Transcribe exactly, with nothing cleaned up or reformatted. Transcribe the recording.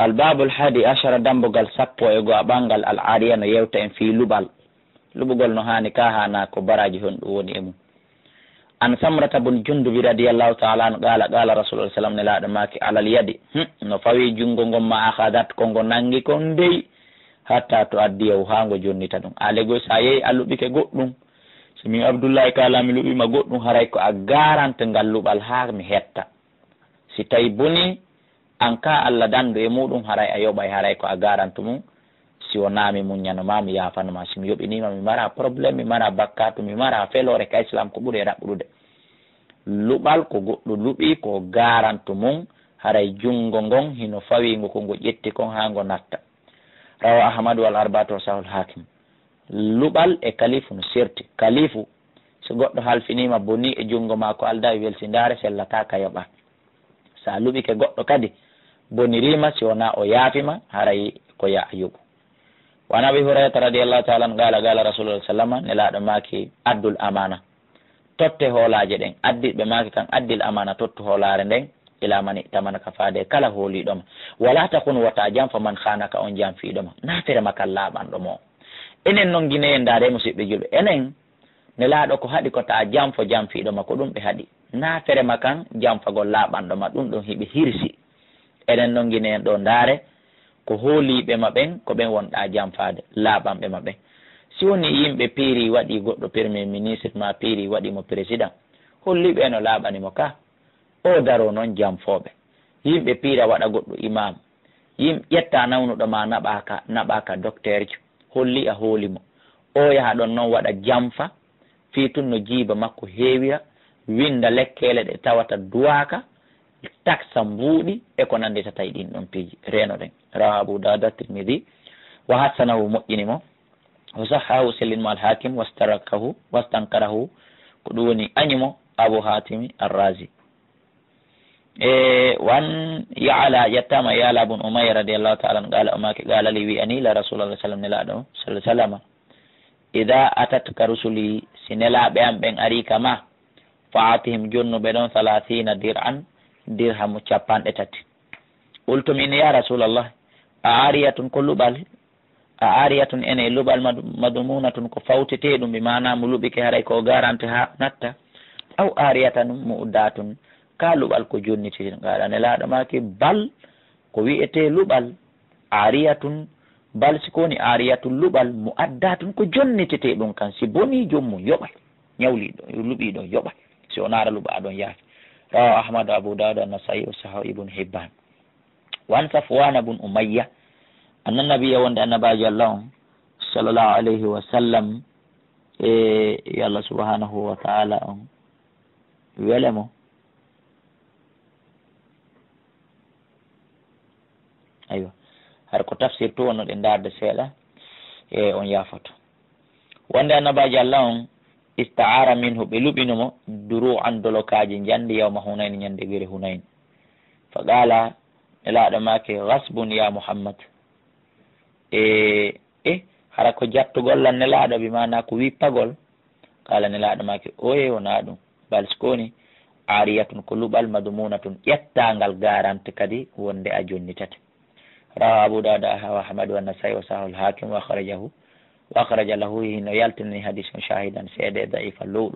Al-Babul Hadi Ashara, dambugal sappo e go a ɓangal, al-Ariya, no yewta en fii luɓal. Luɓugol no haani ka haana ko baraaji honɗum woni e mum. An Samrata bun Jundubi radiyallahu ta'ala anhu qala, qala Rasulullah sallam, Nelaaɗo maaki, alal yadi, hmm, no fawi junngo ngon, ma akhadat, ko ngo nanngi kon dey, hatta tu'addiyahu, haa ngo jonnita ɗum. Aale goy, so a yehi a luɓike goɗɗum, si min Abdullahi kaala mi luɓima goɗɗum, haray ko a garante ngal luɓal haa mi hetta. Si tawi boni, an ka Allah dandu e muɗum, haray a yoɓay, haray ko a garantu mum. Si wonaa mi muññano ma, mi yaafano ma. Si mi yoɓinima, mi mara problème, mi mara bakkatu, mi mara feloore ka Islam ko ɓuri e raɓɓuɗude. Luɓal ko goɗɗo luɓi, ko garantu mum, haray junngo ngon hino fawi ngo, ko ngo ƴetti kon haa ngo natta. Rawa Ahmadu wal Arba'atu wa Sahul Hakim. Luɓal e kalifu no serti. Kalifu, so goɗɗo halfinima boni e junngo ma, ko aldaa e welsindaare, sellataa ka yoɓa. Sa luɓike goɗɗo kadi bonirima, si wonaa o yaafima, haray ko ya a yoɓu. Wa an Abi Hurayrata radiyallahu ta'ala anhu qala, qala Rasulullah sallallahu alaihi wasallam, Nelaaɗo maaki, addul amana. Totte hoolaaje ɗen. Addiɓe maaki kan, addil amana, tottu hoolaare nden, ila man i'tamanaka, faade kala hooliiɗo ma. Wala takhun, wota janfa, man khanaka, on janfiiɗo ma. Na fere ma kan laaɓanɗo mo. Enen non Gine en, ndaare, musiɓɓe julɓe. Enen, Nelaaɗo ko haɗi ko ta janfo janfiiɗo ma, ko ɗum ɓe haɗi. Na fere ma kan janfagol laaɓanɗo ma, ɗum ɗon hiɓe hirsi. Enen non Gine en ɗo, ndaare, ko hooliiɓe ma ɓen, ko ɓen wonɗa janfaade, laaɓanɓe ma ɓen. Si woni yimɓe piiri waɗi goɗɗo premier ministre, ma piiri waɗi mo président, holli ɓe no laaɓani mo ka. O daro non janfooɓe. Yimɓe piira waɗa goɗɗo imam. Yim-, ƴetta nawnuɗo ma naɓaka, naɓaka docteurjo. Holli a hooli mo. O yaha ɗon non waɗa janfa. Fii tun no jiiba makko heewira, winda lekkeele ɗe tawata duwaaka, taksa mbuuɗi e ko nanditata e ɗin ɗon piiji. Reenoɗen. Rawa Abu Dawuda, Tirmidhi, wa hassanahu, moƴƴini mo, wa sahhahu, sellin mo, al-Hakim, wastarakahu, wastankarahu, ko ɗum woni añi mo, Abu Hatimi Ar-Razi. E wan Ya'la, ƴettama Ya'la bun Umayya radiyallahu ta'ala anhu, qala, o maaki, qala li, wi'ani la Rasulullah sallam, Nelaaɗo sallallahu alaihi wasallam, idha atatka rusuli, si nelaaɓe am ɓen ari ka ma, fa atihim, jonnu ɓe ɗon, thalathina dir'an, dirhamu capanɗe tati. Qultu, min, ya Rasulallah, a ariyatun, ko luɓal? A ariyatun, ene luɓal mad-, madmunatun, ko fawteteeɗum, bi maana mo luɓike haray ko o garante haa natta, aw ariyatan mu'addatun, ka luɓal ko jonniteten? Qala, Nelaaɗo maaki, bal, ko wi'etee luɓal, ariyatun, bal, si ko woni ariyatun, luɓal, mu'addatun, ko jonnitetee ɗum kan, si bonii joom mum yoɓay, ñawliiɗo, luɓiiɗo yoɓay, si o naara luɓa ɗon yaafi. Rawahu Ahmad, Abu Dawud, An-Nasa'i, wa sahahu Ibn Hibban. Wan Safwana bun Umayya, anna nabiyya, wonde annabaajo Allah on, sallallahu alayhi wa sallam, e yo Allah subhanahu wa ta'ala on wele mo. Aywa. Har ko tafsir to wonno ɗe ndaarde seeɗa, e on yaafoto. Wonde annabaajo Allah on, ista'ara minhu, ɓe luɓino mo, duru'an, dolokaaji njandi, yawma Hunayn, ñande gere Hunayn. Fa qala, Nelaaɗo maaki, ghasbun ya Muhammad. E, e, hara ko jattugol lan Nelaaɗo, bi maana ko wippagol. Qala, Nelaaɗo maaki, oye, wonaa ɗum. Bal, si ko woni, ariyatun, ko luɓal, madmunatun, ƴettaangal garante kadi wonde a jonnitate. Rawa Abu Dawud wa Ahmad wa Nasa'i wa sahahul Hakim wa akhrajahu, wa akhraja lahu, hino yaltinani hadis on shahidan, seede da'ifa lowɗo.